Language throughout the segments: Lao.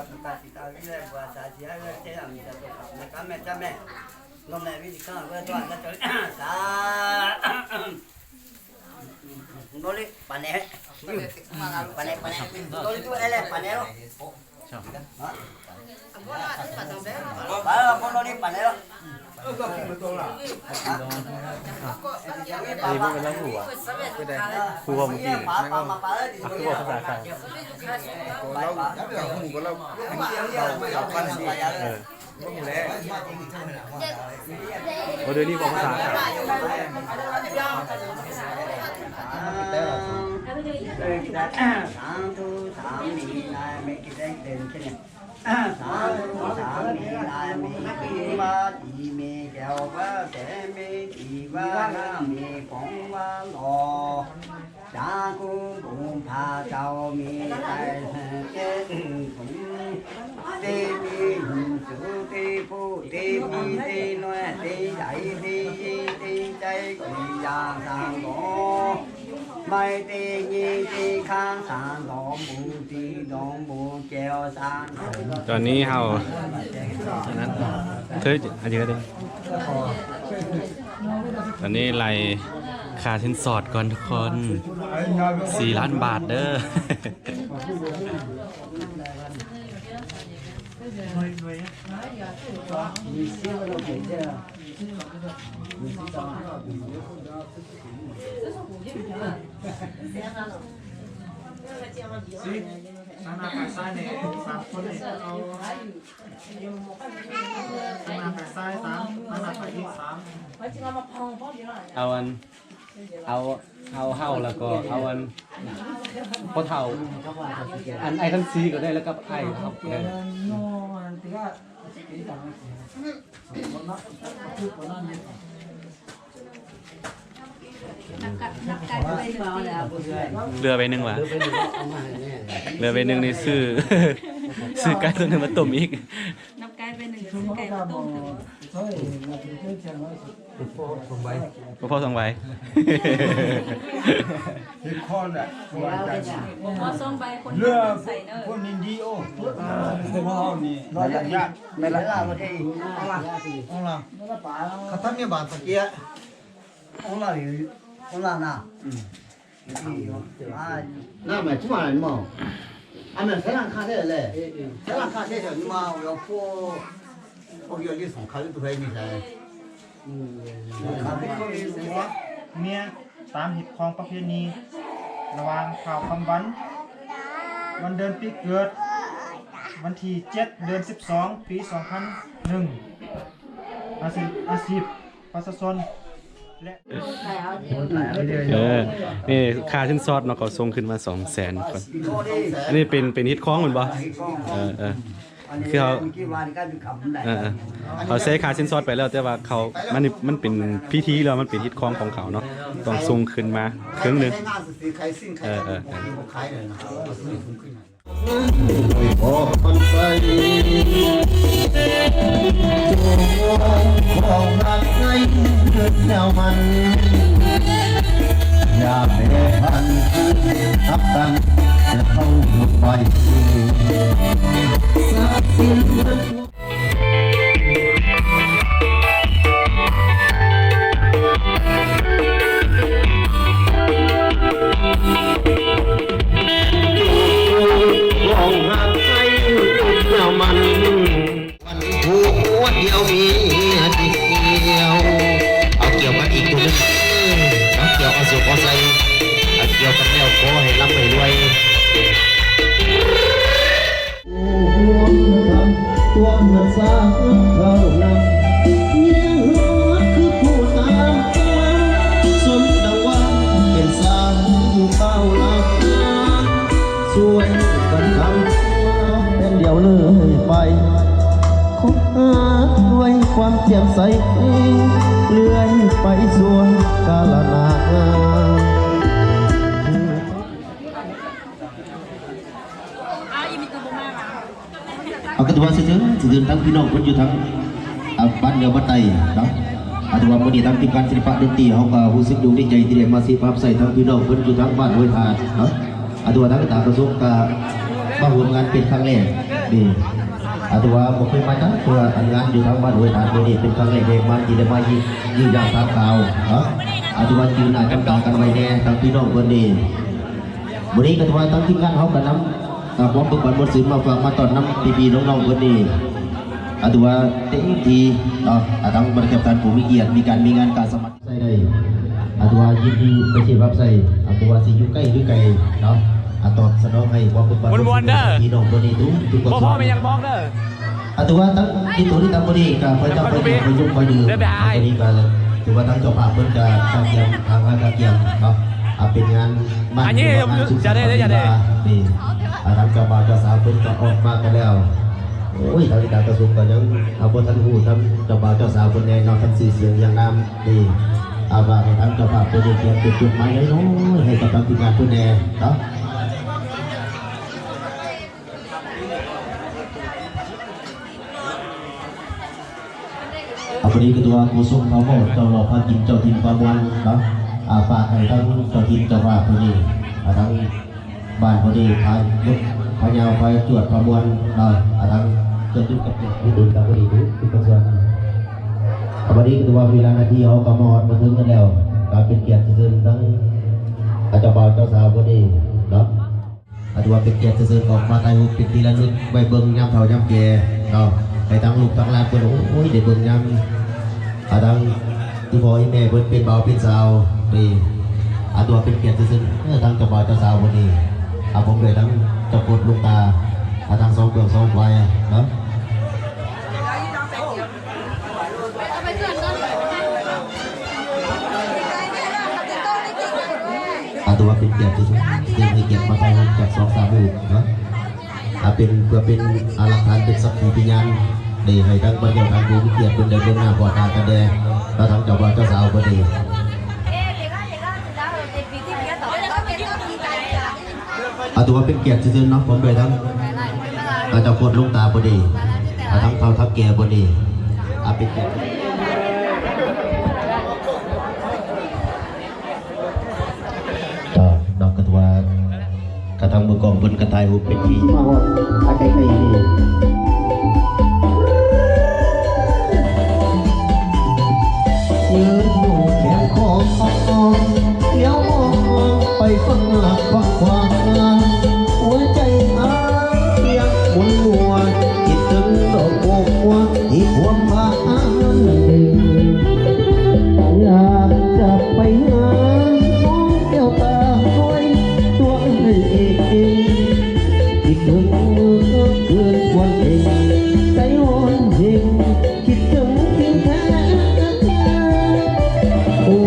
Ka puta sita vile bua sa sia le te ami ta to. Na ka me ta me. No me vi ka we to na to. Sa. No le pane. Pane pane. No le tu ele pane lo. Para, por no ni panero. Ai, vou mandar rua. Rua, Mutini. Rua, Mutini. ເອີ ບໍ່ເດີນີ້ເວົ້າພາສາ ສາທຸ ສາມີນາຍ ເມກິເດກເດນເຄເນ ສາທຸ ສາມີນາຍ ມີອີວາດີ ມີແກ້ວວາແສ ມີອີວານາ ມີຂອງວາຫຼໍ່ ຈາກຸບຸມພາເຈົ້າ ມີໄຕເຮັດເຈັດ ເຕມີຫຸ່ນສູເຕຜູ້ເຕມີເຕນ້ອຍເຕໃຫຍ່ເຕເຍເຕໃຈ ທີ່ຢ່າງສາມໂຕ ໄມ້ເຕເຍເຕຄ້າງສາມດອກ ໝູຕີດອກ ໝູແກ້ວສາມ ຕອນນີ້ເຮົາ ອັນນັ້ນ ເທີ ອັນນີ້ກໍໄດ້ ຕອນນີ້ໄລ່ຄ່າສິນສອດກ່ອນທຸກຄົນ ສີ່ລ້ານບາດເດີ. Awan. ເອົາ ເອົາເຮົາ ແລ້ວກໍເອົາອັນ ພໍ່ເຖົ້າ ອັນອ້າຍທັງສີ່ກໍໄດ້ ແລ້ວກັບອ້າຍເຮົາກໍໄດ້ ເຫຼືອໃບໜຶ່ງຫວາ ເຫຼືອໃບໜຶ່ງນີ້ຊື້ ຊື້ໄກ່ຕົວໜຶ່ງມາຕົ້ມອີກ ນັບໄກ່ໃບໜຶ່ງ ຊື້ໄກ່ມາຕົ້ມ. ບໍ່ພໍສອງໃບ ເຮັດຄອນແຫຼະ ບໍ່ພໍສອງໃບ ຄົນ ເຫຼືອ ໃສ່ເດີ ຄົນອິນດີໂອ ພວກເຮົານີ້ ແມ່ນລະ ຍາດ ແມ່ນລະ ເວລາບໍ່ໄດ້ ເອົາລະ ເອົາລະ ຄັນທຳຍາບານຕະເກຍ ເອົາລະ ເອົາລະນະ ອືມ ນາມໃໝ່ ຊຸມານາມ ອາແມ່ນ ສະຫຼັງຄາແທ້ແຫຼະ ສະຫຼັງຄາແທ້ ມາເອົາ ໂອ້ ໂອ້ ເລື່ອງຂອງເຂົາຢູ່ໄປນີ້ແຫຼະ ເມຍຕາມຮີດຄອງປະເພນີ ລະຫວ່າງທ້າວຄຳວັນ ວັນເດືອນປີເກີດ ວັນທີເຈັດ ເດືອນສິບສອງ ປີສອງພັນໜຶ່ງ ອາຊີບ ອາຊີບ ປະຊາຊົນ ເອີ ນີ້ຄ່າສິນສອດເນາະ ເຂົາສົ່ງຂຶ້ນມາສອງແສນກ່ອນ. ອັນນີ້ເປັນ ເປັນຮີດຄອງແມ່ນບໍ່? ເອີ ເອີ ຄືເຮົາ ເອີ ເອີ ເຂົາເສຍຄ່າສິນສອດໄປແລ້ວ ແຕ່ວ່າເຂົາ ມັນ ມັນເປັນພິທີແລ້ວ ມັນເປັນຮີດຄອງຂອງເຂົາເນາະ ຕ້ອງສົ່ງຂຶ້ນມາເຄິ່ງໜຶ່ງ. ເອີ ເອີ ເອີ. ເອົາກ່ຽວກັນອີກຕົວໜຶ່ງ ເອົາກ່ຽວເອົາສຸກເອົາໄຊ ເອົາກ່ຽວກັນແລ້ວຂໍໃຫ້ລ່ຳໃຫ້ລວຍ. ເອົາກະຕົວະຊື່ໆ ທາງພີ່ນ້ອງເພິ່ນຢູ່ທາງ ອ່າ ບ້ານເໜືອບ້ານໃຕ້ເນາະ. ອາ ຖືວ່າມື້ນີ້ທາງທີມງານສິລະປະດົນຕີເຮົາກະຮູ້ສຶກດົງດີໃຈທີ່ໄດ້ມາເສຍພາບໃສ່ທາງພີ່ນ້ອງເພິ່ນຢູ່ທາງບ້ານຫ້ວຍທາດເນາະ. ອາ ຖືວ່າທາງກະຕາກະຊວງກະມາຮ່ວມງານເປັນຄັ້ງແລກເດ້. ອາ ຖືວ່າບໍ່ເຄີຍມາຈັກເທື່ອ ອັນງານຢູ່ທາງບ້ານຫ້ວຍທາດມື້ນີ້ເປັນຄັ້ງແລກ ໄດ້ມາ ທີ່ໄດ້ມາເຢ້ຽມຢາມທາງຂ່າວເນາະ. ອາ ຖືວ່າຈື່ໜ້າຈຳຕາກັນໄວ້ແດ່ທາງພີ່ນ້ອງເພິ່ນນີ້. ມື້ນີ້ກະຖືວ່າທາງທີມງານເຮົາກະນຳ ອ່າ ຄວາມເບີກບານມ່ວນຊື່ນມາຝາກມາຕ້ອນນຳພີ່ໆນ້ອງໆເພິ່ນນີ້ ອາ ຖືວ່າເຕັມທີ່ເນາະ. ອາ ທາງບັນດາແຂກທ່ານຜູ້ມີກຽດ ມີການມີງານການສະໝັກໃຊ້ໄດ້ ອາ ຖືວ່າຍິນດີໄປເສຍພາບໃສ່ ອາ ບໍ່ວ່າຊິຢູ່ໃກ້ຫຼືໄກເນາະ. ອາ ຕອບສະໜອງໃຫ້ຄວາມເບີກບານມ່ວນຊື່ນ ພີ່ນ້ອງເພິ່ນນີ້ທຸກໆຄົນ ບໍ່ພໍແມ່ນຫຍັງບອກເດີ. ອາ ຖືວ່າທັງທີ່ໂຕນີ້ຕາມມື້ນີ້ກະໄປຕາມໄປກິນໄປຍົມໄປດື່ມ ມື້ນີ້ກະຖືວ່າທາງເຈົ້າພາບເພິ່ນກະກະກຽມ ທາງງານກະກຽມເນາະ. ອາ ເປັນງານໝັ້ນ ຫຼືວ່າງານສຸກສັນປາຕີປາ ນີ້ ອາ ທາງເຈົ້າບ່າວເຈົ້າສາວເພິ່ນກະອອກມາກັນແລ້ວ. ໂອ້ຍ ທາງການກະຊວງກະຍັງ ອາ ບໍ່ທັນຮູ້ທາງເຈົ້າບ່າວເຈົ້າສາວເພິ່ນແນ່ເນາະ ທັງຊື່ສຽງຮຽງນາມນີ້. ອາ ຝາກໃຫ້ທາງເຈົ້າພາບເພິ່ນໄດ້ກຽມເປັນຈົດໝາຍໃຫ້ນ້ອຍໃຫ້ກັບທາງທີມງານເພິ່ນແນ່ເນາະ. ອາ ວັນນີ້ກະຖືວ່າໂຄສົກພາເວົ້າ ເຈົ້າເລົ່າພາກິນ ເຈົ້າຖິ່ນພາມ່ວນເນາະ. ອາ ຝາກໃຫ້ທັງເຈົ້າຖິ່ນເຈົ້າພາບຜູ້ນີ້ ອາ ທັງບ້ານຜູ້ນີ້ ພາຍຸດ ພາຍາວ ພາຈວດ ພາມ່ວນເນາະ. ອາ ທັງເຈົ້າຈຸດກັບເຈົ້າ ຜູ້ດຸນກັບຜູ້ດີທຸກໆຄົນ. ອາ ວັນນີ້ກະຖືວ່າເວລານາທີເຮົາກະມາຮອດມາເຖິງກັນແລ້ວ ກະເປັນກຽດເຊີນທັງ ອາ ເຈົ້າບ່າວເຈົ້າສາວຜູ້ນີ້ເນາະ. ອາ ຖືວ່າເປັນກຽດເຊີນອອກມາຖ່າຍຮູບເປັນທີ່ລະລຶກໄວ້ເບິ່ງຍາມເຖົ້າຍາມແກ່ເນາະ ໃຫ້ທັງລູກທັງຫຼານເພິ່ນ ໂອ້ຍ ໄດ້ເບິ່ງຍາມ ອາ ທັງອີ່ພໍ່ອີ່ແມ່ເພິ່ນເປັນບ່າວເປັນສາວນີ້. ອາ ຖືວ່າເປັນກຽດເຊີນ ເອີ ທັງເຈົ້າບ່າວເຈົ້າສາວເພິ່ນນີ້ ອາ ພ້ອມດ້ວຍທັງເຈົ້າໂຄດຫຼວງຕາ ອາ ທັງສອງເບື້ອງສອງຝ່າຍເນາະ. ອາ ຖືວ່າເປັນກຽດທີ່ສຸດ ທີ່ໄດ້ໃຫ້ກຽດມາຖ່າຍຮູບຈັກສອງສາມຮູບເນາະ. ອາ ເປັນ ເພື່ອເປັນ ອາ ຫຼັກຖານ ເປັນສັກຂີພະຍານ ໄດ້ໃຫ້ທັງບັນດາທ່ານຜູ້ມີກຽດເພິ່ນໄດ້ເບິ່ງໜ້າພໍ້ຕາກັນແດ່ ແລະ ທັງເຈົ້າບ່າວເຈົ້າສາວເພິ່ນເດ້. ອາ ຖືວ່າເປັນກຽດເຊີນເນາະ ພ້ອມດ້ວຍທັງ ອາ ເຈົ້າໂຄດຫຼວງຕາພໍດີ ອາ ທັງເຖົ້າທັງແກ່ພໍດີ ອາ ເປັນກຽດ ເນາະ ກະຖືວ່າ ກະທາງມືກ້ອງເພິ່ນກະຖ່າຍຮູບເປັນທີ່ ມາຮອດ ອາ ໃກ້ໆນີ້ ຢືນຢູ່ແຄມຂອງ ແນວມອງໄປຝັ່ງຫຼັງຝັ່ງຂວາ ຫົວໃຈອ້າຍປຽກໝູນມົວ ຄິດເຖິງດອກໂບກຫົວທີ່ຄວາມບານ ຢາກຈະໄປຫາ ມອງແກ້ວຕາດ້ວຍຕົວເອງ ຄິດເຖິງມື້ຄືນວັນເອງ ໃຈວອນເຮງ ຄິດເຖິງຈິງແທ້ ໂອ້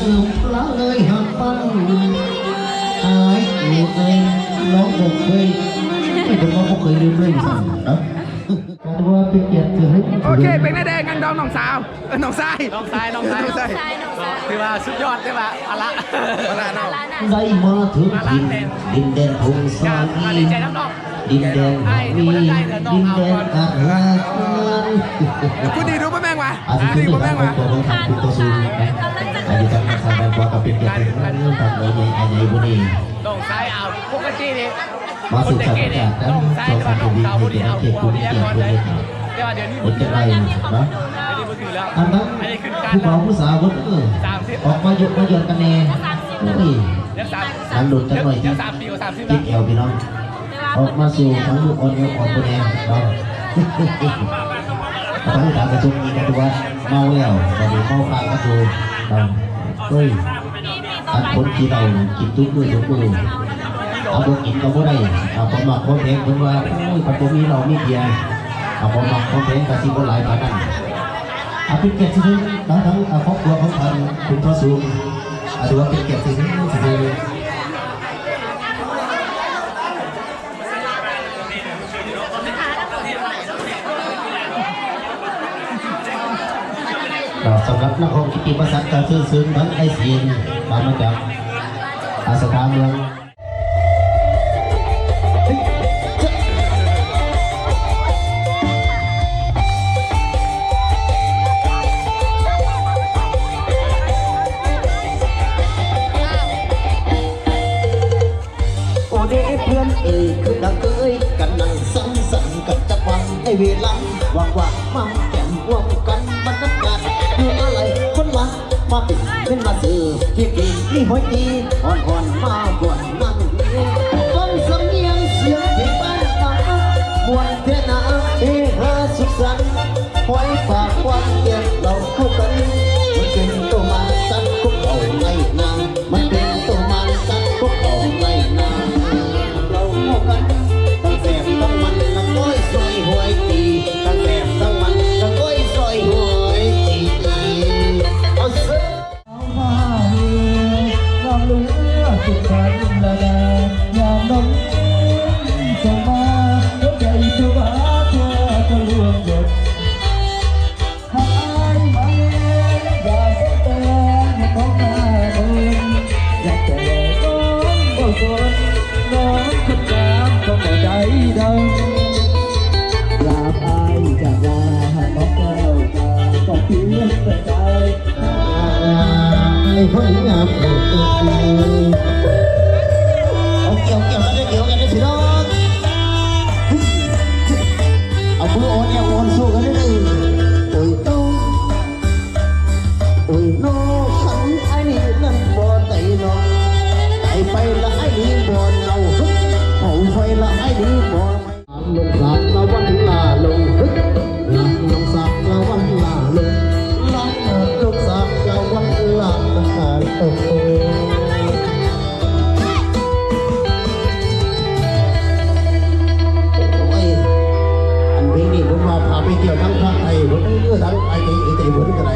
ເອີ ລະເອີຍ ຮັກປັງ ອ້າຍເອີຍ ນ້ອງບໍ່ເຄີຍ ເອີຍ ເພິ່ນວ່າບໍ່ເຄີຍລືມເລີຍວ່າຊັ້ນນະ. ການວ່າເປັນກຽດເກີນ ໂອເຄ ເປັນແນວໃດ ງານດອງນ້ອງສາວ ເອີ ນ້ອງຊາຍ ນ້ອງຊາຍ ນ້ອງຊາຍ ນ້ອງຊາຍ ນ້ອງຊາຍ ຖືວ່າສຸດຍອດ ແຕ່ວ່າພາລະ ພາລະເນາະ ໄດ້ມາເຖິງຖິ່ນ ດິນແດນທົ່ງສາລີ ດີໃຈນຳນ້ອງ ດິນແດນແຫ່ງນີ້ ດິນແດນອັນງາມງາມ. ຜູ້ດີດູບໍ່ແມ່ນຫວາ ອາ ຜູ້ດີບໍ່ແມ່ນຫວາ ຂອບຄຸນຂອບຄຸນຕໍ່ສູ່ນະ ອາ ຢູ່ທາງຊາຍດ້ານຂວາກໍເປັນກຽດເປັນທາງເງິນທາງໃຫຍ່ ອາ ໃຫຍ່ຜູ້ນີ້ ນ້ອງຊາຍ ເອົາ ປົກກະຕິນີ້ ມາສືບສານປະກາດນຳສອງສາມທະວີໃຫ້ແກ່ເຂດຜູ້ມີກຽດເພິ່ນເຮັດ ແຕ່ວ່າດຽວນີ້ບໍ່ຖືແລ້ວ ອັນນັ້ນ ອັນນີ້ບໍ່ຖືແລ້ວ ຜູ້ບ່າວຜູ້ສາວເພິ່ນ ເອີ ອອກມາຢົກມາຢອນກັນແດ່ ໂອ້ຍ ອັນດົນຈັກໜ້ອຍ ຕິດແອວພີ່ນ້ອງ ອອກມາສູ່ທາງລູກອ່ອນແອວອ່ອນເພິ່ນແດ່ເນາະ. ທາງການປະຊຸມນີ້ກໍຖືວ່າເມົາແລ້ວ ບາດນີ້ເມົາຄ້າງກັນຢູ່ເນາະ. ເອີຍ ອັນຄົນກິນເຫຼົ້າກິນທຸກມື້ທຸກມື້ ເອົາ ບໍ່ກິນກໍບໍ່ໄດ້ ເອົາ ຄວາມມັກຄວາມແພງເພິ່ນວ່າ ໂອ້ຍ ຄັນບໍ່ມີເຫຼົ້າມີເບຍ ເອົາ ຄວາມມັກຄວາມແພງກໍຊິບໍ່ຫຼາຍປານນັ້ນ. ເອົາ ເປັນກຽດຊື່ໆ ທາງ ທາງ ເອົາ ຄອບຄົວຂອງທ່ານ ເປັນພໍ່ສູງ ເອົາ ຖືວ່າເປັນກຽດຊື່ໆ ຊື່ໆ. ສຳລັບນັກຮ້ອງກິດຕິມະສັກກໍຊື່ເສີງທັງອ້າຍເສຍງ ມາຈາກອາສະຖາເມືອງ ໂອເດເພື່ອນເອີຍ ຄືນາງເອີຍ ກັນນັ່ງສັງສັນກັນຈັກວັນ ໃຫ້ເວລາວ່າງໆ ມາແກ້ມຮ່ວມກັນ ບັນຍາກາດຢູ່ອາໄລ ຄົນວ່າມາເປັນເປັນມາເສີ ທີ່ດີມີຫອຍຕີ ອ່ອນໆ ມາບວນນາງດີ ຟັງສຳນຽງສຽງເພງບ້ານນາ ມ່ວນແທ້ນາ ເຮຮາສຸກສັນ ຫອຍປາກຄວັນແກ້ມເຫຼົ້າເຂົ້າກັນ ມັນເປັນໂຕມານສັດ ພວກເຮົາໄລນາ ມັນເປັນໂຕມານສັດ ພວກເຮົາໄລນາ ເຮົາເຂົ້າກັນ ທັງແຊບທັງມັນ ທັງກ້ອຍຊອຍຫອຍຕີ ທັງແຊບທັງມັນ ທັງກ້ອຍຊອຍຫອຍຕີ ເອົາເຊີ. ອ້າຍຄົນງາມ ເອົາກ່ຽວ ກ່ຽວກັນເດີ ກ່ຽວກັນເດີພີ່ນ້ອງ ເອົາມືອ່ອນແອວອ່ອນສູ້ກັນເດີ ໂອ້ຍໂຕ ໂອ້ຍໂນ ຄັນອ້າຍນີ້ນັ້ນບໍ່ໄດ້ເນາະ ຕາຍໄປລະອ້າຍນີ້ບໍ່ເນົ່າ ເຜົາໄຟລະອ້າຍນີ້ບໍ່ໄໝ້. ລົງສາກລະວັນລາລົງ ລົງສາກລະວັນລາລົງ ລົງສາກລະວັນລາລົງ. ໂອ້ຍ ອັນເພງນີ້ເພິ່ນວ່າພາໄປທ່ຽວທາງພາກໃຕ້ເພິ່ນ ເອີ ທາງອ້າຍໃຈເອີຍໃຈເພິ່ນກໍໄດ້.